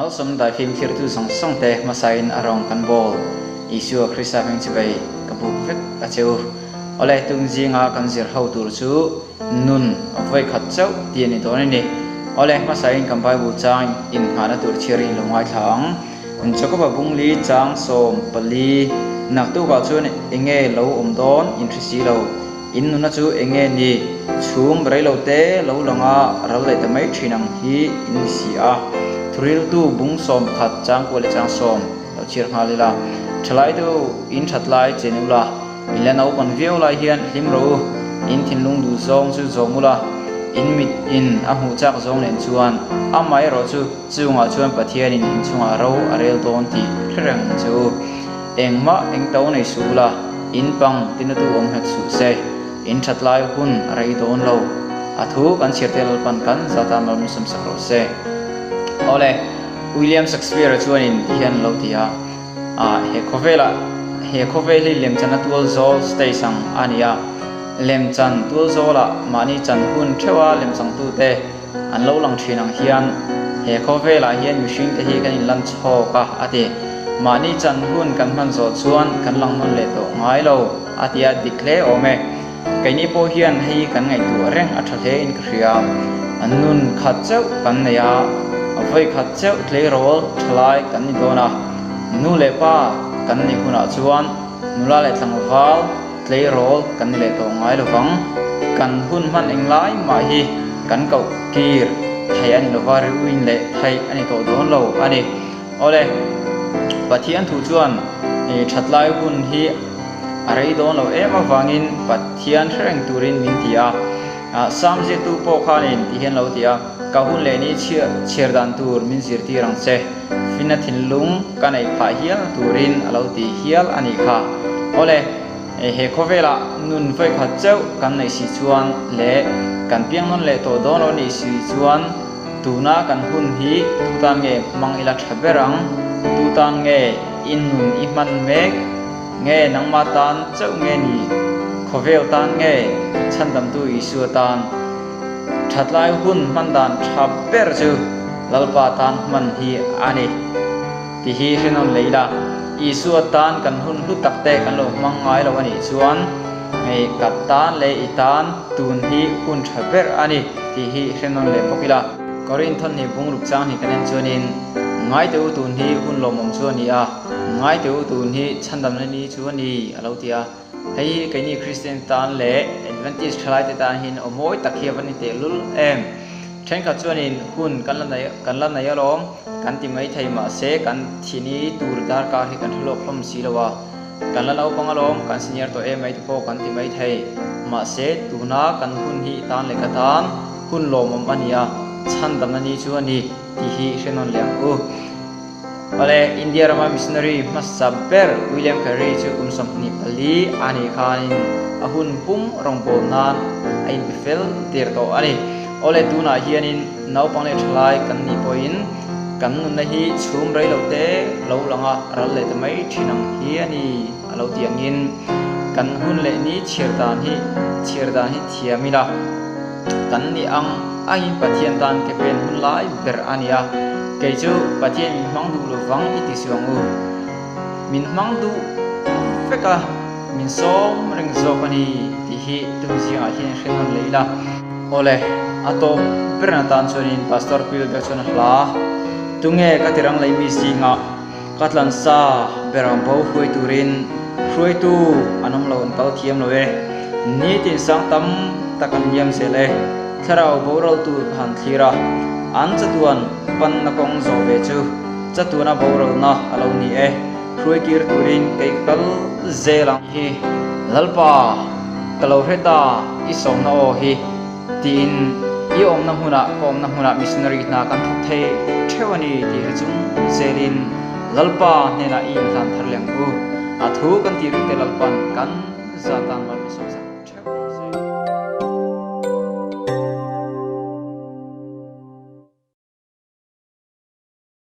Malsawm daifim thirtu zawng zawng te hmasain a rawng kan bawl. Isua Krista hming chivei ka buk vek a che u. Awle, tum zinga kan zir ho tur chu nun vawi khat chauh tih a ni dawn a ni. Awle, hmasain kan Bible chang innghahna tur chhiar in lo ngaithla ang. Jakoba bungli chang 14, Naktukah chuan enge lo awm dawn in hre si lo. In nuna chu enge ni? Chhum reilo te lo langa ral leh ta mai thin ang hi in ni si a. Thuriltu bung 11 chang kua leh chang 10 lo chhiar nghal ila. Thalai tu in that lai chen ula, in la naupan viau lai hian hlim rawh u. In thinlung duh zawng chu zawm ula, in mit in a hmuh chak zawng nen chuan amaherawh chu chungah chuan Pathianin in chungah ro a rel dawn tih hre reng ang che u. Engmah eng to nei suh ula, in pang tina tu awm nghet suh se, in that lai hun a rei dawn lo. A thu kan chhiar te Lalpan kan zata mal min sawmsak rawh se. Awle, William Shakespeare-a chuanin ti hian a lo ti a, Ah, he khawvelah, he khawvel hi lemchan a tual zawl stage ang a ni a. Lemchan tual zawlah mahni chan hun theuha lemchangtute an lo lang thin ang hian he khawvelah hian mihringte hi kan inlan chhawk a, a ti. Mahni chan hun kan hman zawh chuan kan lang nawn leh tawh ngai lo, a ti a, dik hle awm e. Keini pawh hian hei kan ngaihtuah reng a tha hle in ka hria. Nun khat chauh kan nei a, vawi khat chauh tleirawl thalai kan ni dawn a. Nu leh pa kan nih hunah chuan nula leh tlangval tleirawl kan ni leh tawh ngai lo vang. Kan hun hman englai mah hi kan koh kir theih a ni lova, riuin leh theih a ni tawh dawn lo a ni. Awle, Pathian thu chuan thatlai hun hi a rei dawn lo em avangin Pathian hre reng turin min ti a. Sam ziaktu pawh khanin ti hian lo ti a, Ka hun leh ni chhiar dan tur min zirtir ang che, finna thinlung ka neih phah hial turin a lo ti hial a nih kha. Awle, he khawvelah nun vawikhat chauh kan neih si chuan leh kan piang nawn leh tawh dawn lo nih si chuan, Tuna kan hun hi tu tan nge hmang ila tha ber ang? Tu tan nge i nun i hman mek? Nge nangmah tan chauh nge ni? Khawvel tan nge chhandamtu Isua tan? Thatlai hun hman dan tha ber chu Lalpa tan hman hi a ni tih hi hre nawn leh ila. Isua tan kan hun hlu tak te kan lo hmang ngai lo a nih chuan hei ka tan leh i tan tun hi hun tha ber a ni tih hi hre nawn leh bawk ila. Korinth ni bungruk chang hi kan en chuanin Ngaite u tun hi hun lawmawm chu a ni a, Ngaite u tun hi chhandamna ni chu a ni a lo ti a. Hei hi keini Kristian tan leh Adventist thalaite tan hian aw mawi tak hi a va ni tehlul em. Thenkhat chuanin hun kan la nei kan la nei alawm kan ti mai thei mahse kan thini tur darkar hi kan hre lawk hlawm si lo a, kan la naupang alawm kan senior tawh em mai te pawh kan ti mai thei mahse tuna kan hun hi i tan leh ka tan hun lawmawm a ni a, chhandamna ni chu a ni tih hi hre nawn leh ang u. Awle, India rama missionary hmasa ber William Carey chu kum 24 a nih khanin a hun pum rawngbâwl nan a inpe fel der tawh a ni. Awle, tunah hianin naupang leh thalai kan nih pawhin kan nunna hi chhum rei lo te lo lang a, ral leh ta mai thin ang hi a ni a lo ti angin kan hun leh ni chhiar dan hi chhiar dan hi thiam ila kan nih ang angin Pathian tan ke pen hun lai ber a ni a, kei chu Pathian min hmang duh lo vang i ti suang u. Min hmang duh vek a, min sawm reng zawk a ni tih hi tum zingah hian hre nawn leh ila. Awle, a tawp berna tan chuanin Pastor Pilber chuan a hla, Tunge ka tirang lei mi zingah ka tlansa ber ang bo hruai turin hruaitu an awm lo an kal thiam lo e. Nitin sang tam tak an liam zel e. Thlarau boral tur ka han thlir a, an chatuan panna kawng zawh ve chu chatuana boralna a lo ni e. Hruai kir turin kei ka kal zel ang hi. Lalpa, ka lo hre ta i sawmna aw hi tiin i awmna hmunah ka awmna hmunah missionary hna kan thawk thei theuh a ni tih hre chung zelin Lalpa hnenah i inhlan thar leh ang u. A thu kan tih rih te Lalpa'n kan zatan mal min sawmsak.